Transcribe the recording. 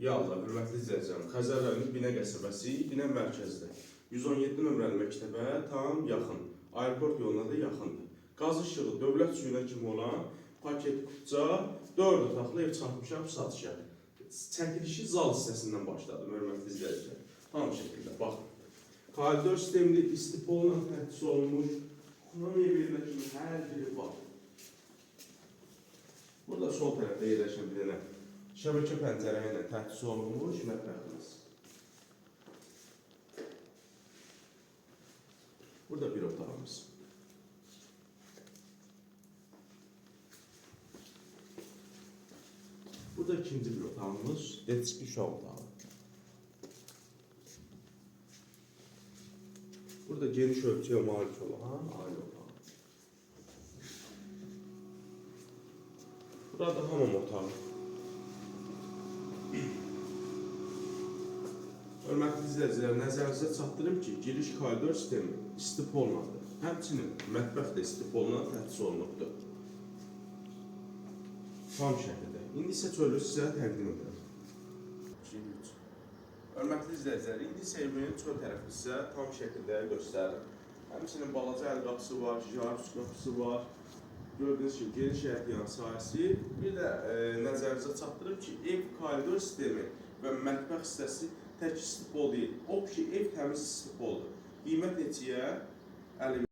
Ya Allah, hörmətli izləyicilərim, Xəzər rayonu Binə qəsəbəsi, Binə mərkəzdə. 117 nömrəli məktəbə tam yaxın. Aeroport yoluna da yaxındır. Qaz işığı dövlət suyuna kimi olan paket kupça 4 otaqlı ev çıxartmışam satışa. Çəkilişi zal hissəsindən başladım, hörmətli izləyicilər. Tam şəkildə baxın. Koridor sistemli istipolla təchiz olunmuş. Xuna mebelinə kimi hər biri var. Burada sol tərəfdə yerləşən bir dənə şəbəkə pəncərə ilə təchiz olunmuş mətbəximiz. Burada bir otağımız. Burada ikinci bir otağımız, detski uşaq otağı. Burada geniş ölçüyə malik olan ailə otağı. Burada hamam otağı. Hörmətli izləyicilər, nəzərinizə çatdırım ki, giriş koridor sistemi istipolladır. Həmçinin mətbəx də istipolla təchiz olunubdur. Tam şəkildə. İndi isə çölü sizə təqdim edirəm. 2, 3. Hörmətli izləyicilər, indi isə evin çöl tərəfi sizə tam şəkildə göstərirəm. Həmçinin balaca əl qapısı var, jarus qapısı var. Gördüyünüz kimi geniş həyətyan sahəsi. Bir də nəzərinizə çatdırım ki, ev koridor sistemi və mətbəx hissəsi tək istipol deyil. O ki, ev təmiz istipoldur. Qiymət neçəyə? 50